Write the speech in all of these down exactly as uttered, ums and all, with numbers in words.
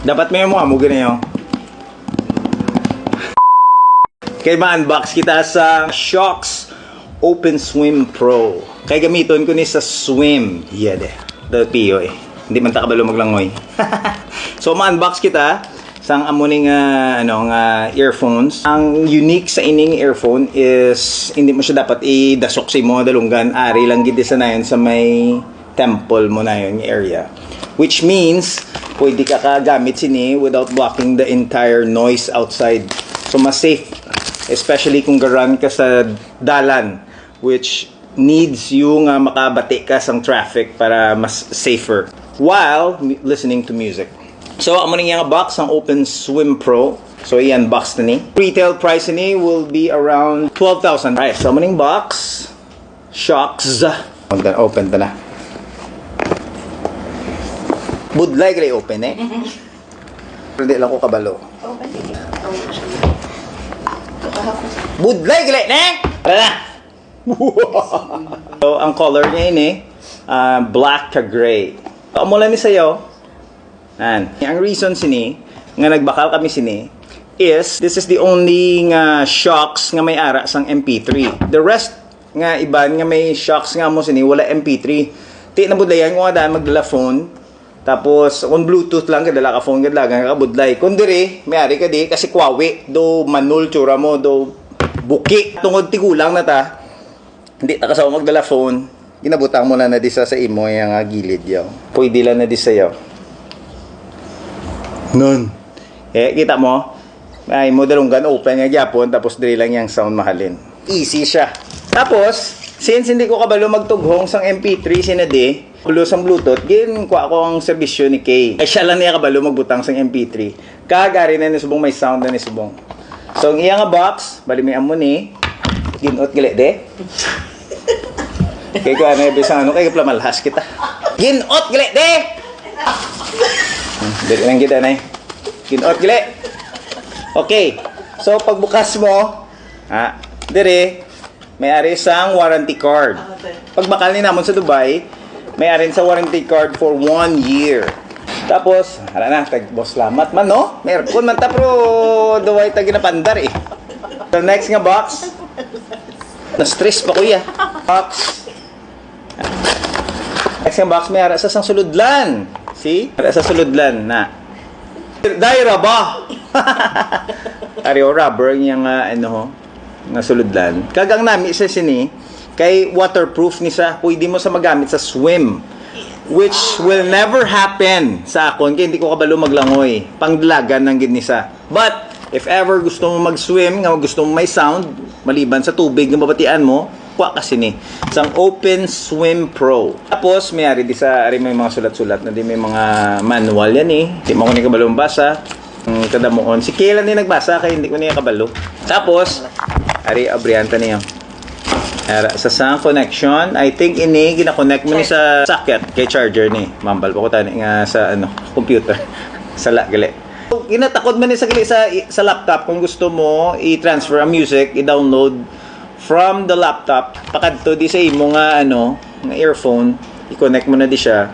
Dapat may mo amo gani, oh. Kay ma-unbox kita sa Shokz Open Swim Pro. Kay gamiton ko ni sa swim. Yeah, de. Dal piyo eh. Hindi man ta kabalo maglangoy. So, ma-unbox kita sang amo ni nga, ano, nga earphones. Ang unique sa ining earphone is hindi mo siya dapat idasok sa imo dalunggan. Ari lang gid sa nayon sa may temple mo na yun, area. Which means, pwede ka kagamit sini without blocking the entire noise outside. So, mas safe, especially kung garan ka sa dalan, which needs you nga makabati ka sang traffic para mas safer while mu- listening to music. So, amo ning nga box ang Open Swim Pro. So, i-unbox na ni. Retail price ni will be around twelve thousand. Right, so amo ning box. Shokz. Open, open ta na. Budlay gali open eh. Pero di lang ko kabalo. Budlay gali ne. Tara na. So, ang color niya ini, ah, black ka gray. Amo lang ni sayo. An. Ang reason sini nga nagbakal kami sini is this is the only nga Shokz nga may ara sang M P three. The rest nga iban nga may Shokz nga amo sini wala M P three. Ti nabudlayan ko nga daan magdala phone. Tapos kung Bluetooth lang, kadala ka phone, kadala ka kabudlay. Kung diri, may ari ka di kasi kwawi, do manul tsura mo, do buki. Tungod tigulang na ta. Hindi ta kasaw magdala phone. Ginabutang mo na na di sa, sa imo yang, ah, gilid yaw. Pwede lang na di sayo. Nun. Eh, kita mo? Ay, mo dalunggan open nga gyapon, tapos diri lang yang sound mahalin. Easy siya. Tapos, since hindi ko kabalo magtughong sang M P three, sina di, kabalo sang Bluetooth, gin kuha ko ang serbisyo ni Kay. Ay, siya lang niya kabalo magbutang sang M P three. Kag ari na ni subong may sound na ni subong. So, ang iya nga box, bali may amo ni. Ginot gali de. Kay ko ano, bisang ano, kay plamalhas kita. Ginot gali de. Hmm, dili lang kita na eh. Ginot gali. Okay. So, pagbukas mo, ah, dire, may ari sang warranty card. Pagbakal ni namon sa Dubai, may ari sa warranty card for one year. Tapos, hala na, tag boss, salamat man, no? May aircon man ta, pero duway ta ginapandar eh. The next nga box. Na-stress pa, kuya. Box. Next nga box, may ara sa sang suludlan. See? Ara sa suludlan na. Dai ra ba? Ari, o, rubber niya nga, ano, ho, nga suludlan. Kag ang nami sa sini, kay waterproof ni sa, pwede mo sa magamit sa swim. Which will never happen sa akon, kay hindi ko kabalo maglangoy. Pangdalagan lang gid ni sa. But, if ever gusto mo mag-swim, nga gusto mo may sound, maliban sa tubig nga mabatian mo, kuha ka sini. Sang Open Swim Pro. Tapos, may ari di sa, ari may mga sulat-sulat na di may mga manual yan eh. Di mo ko ni kabalo basa. Ang kadamuon. Si Kayla ni nagbasa kay hindi ko niya kabalo. Tapos, ari, abrihan ta niya. Ara, sa sang connection, I think ini gina-connect mo ni sa socket kay charger ni. Mambal pa ko tani nga sa ano, computer. Sala gali. Ginatakod man ni sa gali sa, sa laptop kung gusto mo i-transfer ang music, i-download from the laptop pakadto di sa imo nga ano, nga earphone, i-connect mo na di siya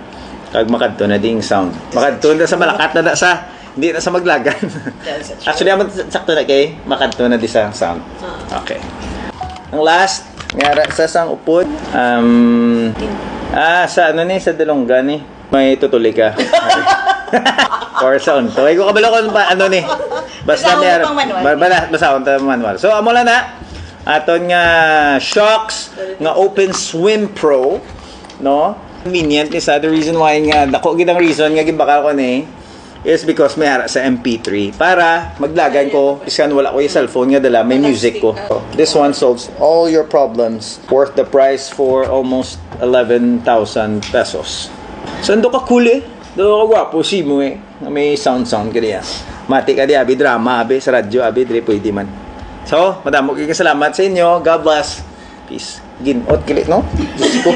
kag makadto na ding sound. Makadto na sa malakat na, na sa hindi na sa maglagan. That's true. Actually, amo sakto na kay makadto na di sa sound. Ah. Okay. Ang last, nga ra sa sang upod, um, ah, sa ano ni, sa Dalunga ni, may tutuli ka. Or sa unto. Ay, ko kabalo ko ba, ano ni? Basta Basahon may ta pang manual. Ba-, bala-, basahon ta ang manual. So, amo lang na. Aton nga Shokz nga Open Swim Pro, no? Convenient ni sa, the reason why nga, dako gid ang reason nga ginbakal ko ni is because may ara sa M P three para maglagan ko, biskan wala ko yung cellphone nga dala, may music ko. This one solves all your problems, worth the price for almost eleven thousand pesos. So, ando ka cool eh. Do ka gwapo, si mo eh. Nga may sound-sound ka diya. Mati ka diya, abi drama, abi sa radyo, abi diri pwede man. So, madamo kay salamat sa inyo. God bless. Peace. Ginot gali, no? Diyos ko.